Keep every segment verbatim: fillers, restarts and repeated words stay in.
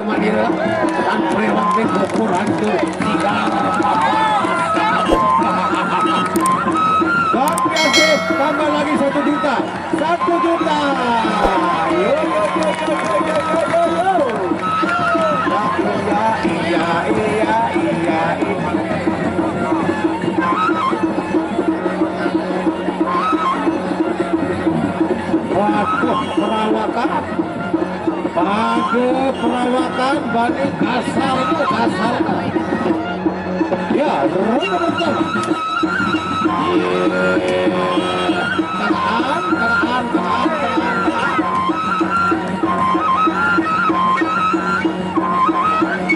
Madura dan preman di Bogor hancur. Tiga. Bang Yasir tambah lagi satu juta. Satu juta. Yo, yo, yo, yo, yo, yo, yo, yo, yo. Iya, iya, iya, iya, iya. Waduh, perawatan. Pada perawatan Bani kasar itu kasar. Ya, ronde pertama. Iya. Tekan, tekan, tekan, tekan, tekan.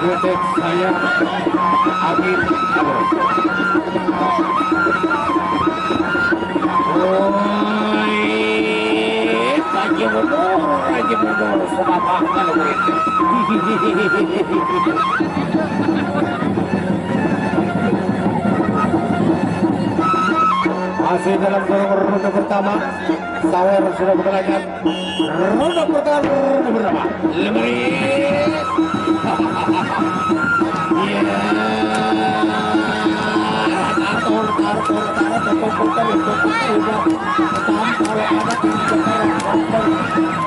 Buset, saya Abi. Woi, Haji Mundur, Haji Mundur, suka banget lo, gue. Masih dalam kurung ronde pertama, Sawer sudah berkelahian. Ronde pertama, ronde pertama. Lima menit. Iya. Atur, atur, atur, atur, atur, atur, atur. Tampol anak yang sekarang.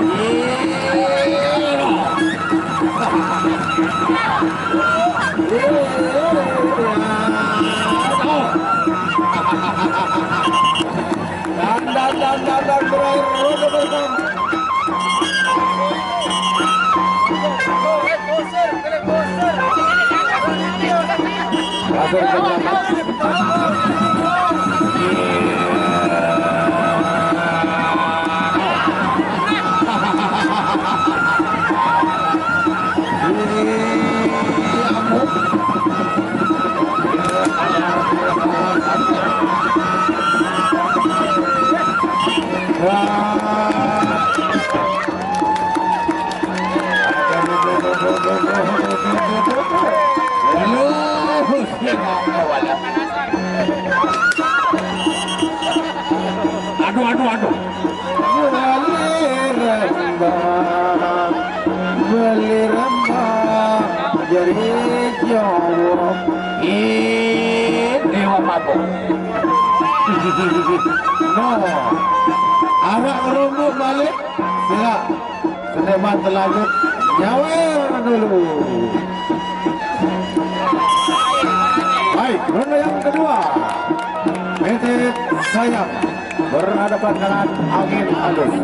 Iya. Dan, dan, dan, dan, dan, berakhir ronde pertama. Berakhir pertama. Aduh, aduh, aduh. Beli rembang, beli rembang, jadi jowo. Ih, Dewa Patung. No. Arak ngerumbuk balik. Siap. Seniman terlanjut nyawer dulu. Baik, ronde yang kedua. P T Sayang berhadapan dengan Angin Alus.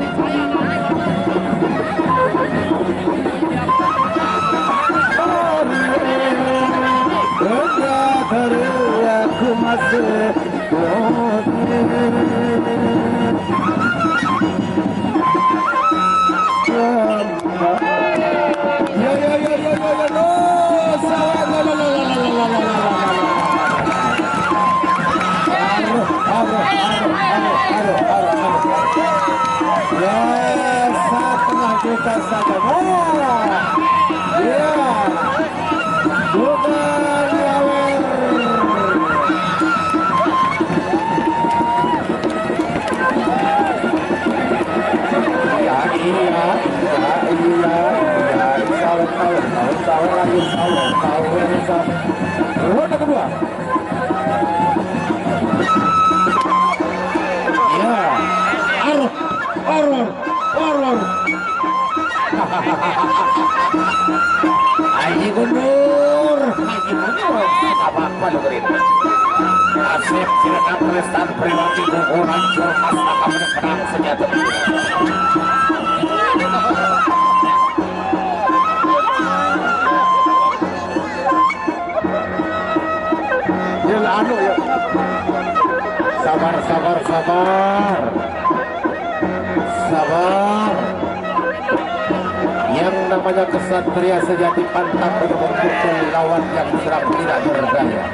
Aku masih Setengah juta saja. Wah. Iya. Bukan nyawer. Iya, iya, iya, iya, iya. Sahur, sahur, sahur, sahur lagi, sahur, sahur lagi, sahur. Ronde kedua. Iya. Aror, aror, aror. Haji Gubernur, Haji Gubernur, apa-apa lu, Grin. Asep, Siregar, Tristan, Priwati, Gugur, Hancur, Pastaka, Menang, Senjata. Sabar, sabar, sabar. Sabar. Yang namanya kesatria sejati pantang untuk memukul lawan yang sedang tidak berdaya.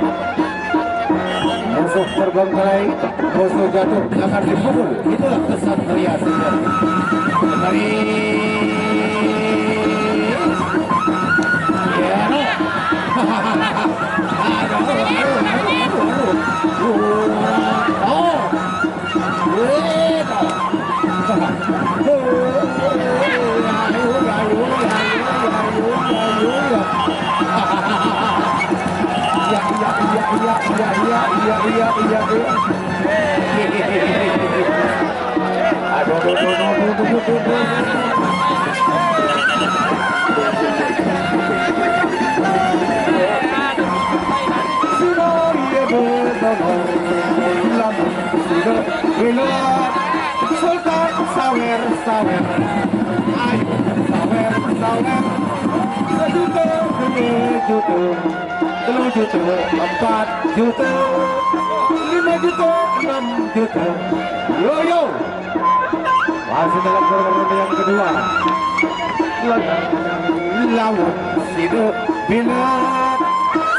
Musuh terbengkalai, musuh jatuh, jangan dipukul. Itulah kesatria sejati. Mari. Ya, no. Aduh, aduh, aduh, aduh, aduh. Oh. Aduh, aduh, aduh, aduh, aduh, aduh, aduh. Sultan sawer, sawer. Ayo, sawer, sawer. Sejuta, dua juta, tiga juta, empat juta, lima juta, enam juta. Yo, yo. Masih dalam ronde yang kedua. Lawan sida bina,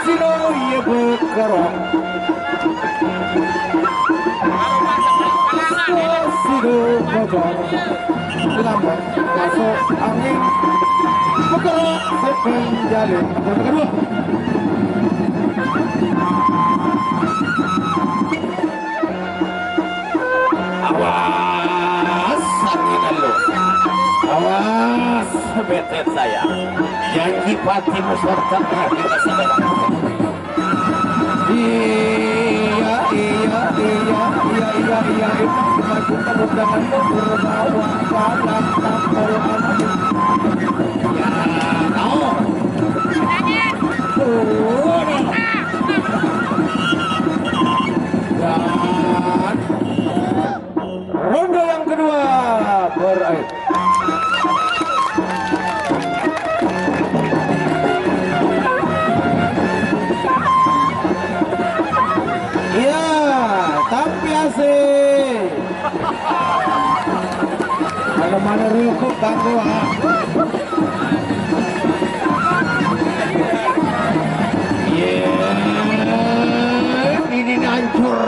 sida iya bekerok. Sida bogor. Lambat masuk angin. Bekerok sepen jalin. Yang kedua. Awas, angin lu. Awas, betet saya. Janji pati musorta kita sedang. Iya, iya, iya, iya, iya, iya, iya. Maju ke undangan berbawa palang tampol anak. Ya, tahu. Tuh. Dan ronde yang kedua berakhir. Iya, tapi asik. Kalau mana rukuk tangguh, ah. Iya, ini hancur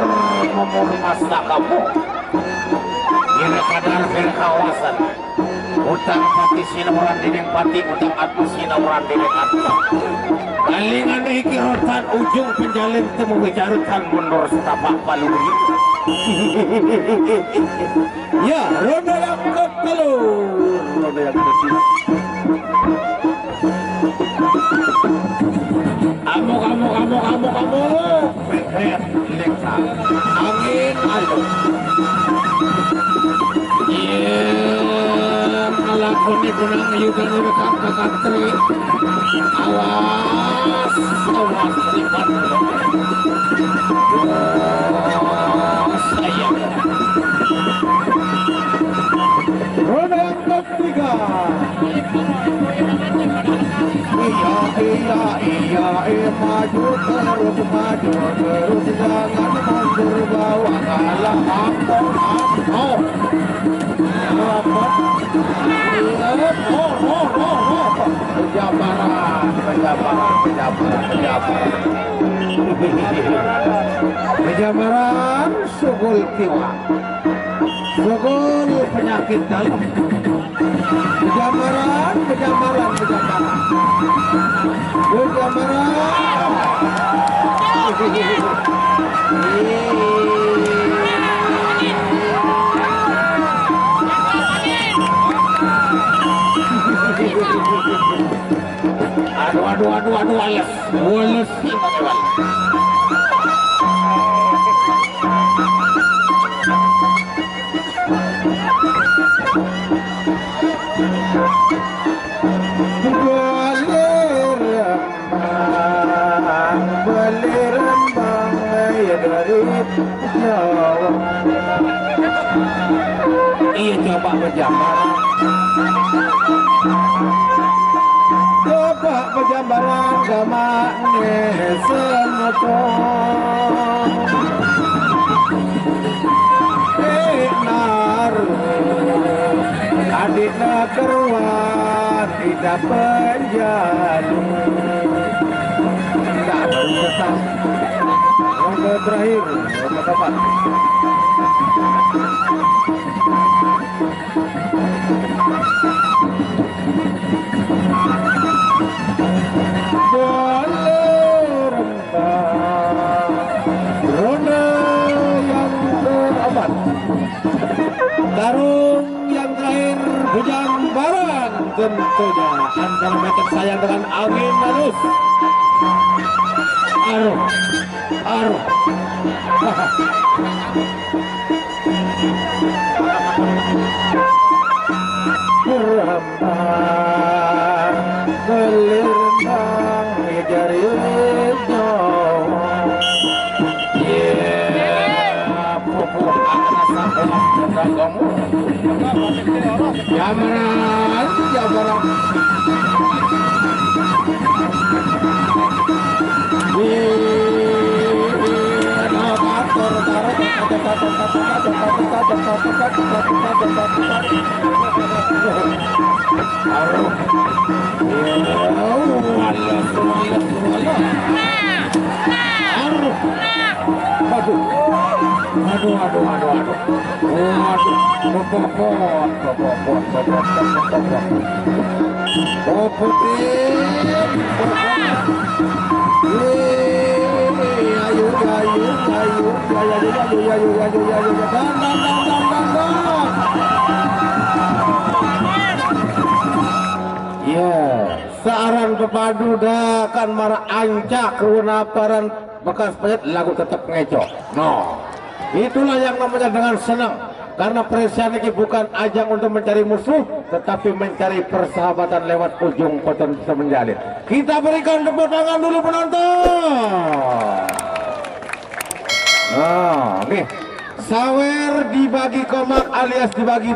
nomor masa kamu. Kira kadar berkawasan. Utang pati sinauran dening pati, utang ati sinauran dening ati. Kalingan iki rotan ujung penjalin temu wicarutan mundur setapak paluri. Ya, roda yang ketelu. Roda yang ketelu. Amuk, amuk, amuk, amuk, amuk. Angin ayo. Iya, ngelakoni gunang yudane wekak kakatri. Awas, awas, lipat. Awas, sayang. Roda yang ketiga. Iya, iya, iya, eh, maju terus, maju terus, jangan mundur bawa kalah, ampun, ampun. Ampun. Iya, oh, oh, oh, oh. Pejabaran, pejabaran, pejabaran, pejabaran. Pejabaran, sugul kiwa. Sugul penyakit dalam. Bejamaran, bejamaran, bejamaran. Bejamaran. Aduh, aduh, aduh, aduh, wales. Wales. Beli rembang, beli rembang, ya dari Jawa. Iya, coba bejamaran. Coba Gambaran gamane semeton. Benar. Adikna keruan tidak penjadu. Tidak, baru datang. Ronde terakhir, ronde keempat. Ronde yang keempat. Tarung yang terakhir, Bujang Barang tentunya. Antara Metek Sayang dengan Angin Halus. Aduh, aduh. Berambang melintang jari nyawa. Iya, pupuk rasa enak dan kamu. Jamaran, jamaran. Aduh, aduh, aduh, aduh. Waduh, bobot, bobot, bobot, bobot, bobot. Bobotin, bobot. Wih, ayo, ayo, ayo, ayo, ayo, ayo, ayo, ayo, ayo, ayo, dan, dan, dan, dan, dan, dan. Iya, searan pepadu dah kan maraq ancak ruwena paran bekas pejat lagu tetep ngeco. No. Itulah yang namanya dengan senang. Karena persiapan ini bukan ajang untuk mencari musuh, tetapi mencari persahabatan lewat ujung pocong bisa menjalin. Kita berikan tepuk tangan dulu penonton. Nah, oke. Sawer dibagi komak alias dibagi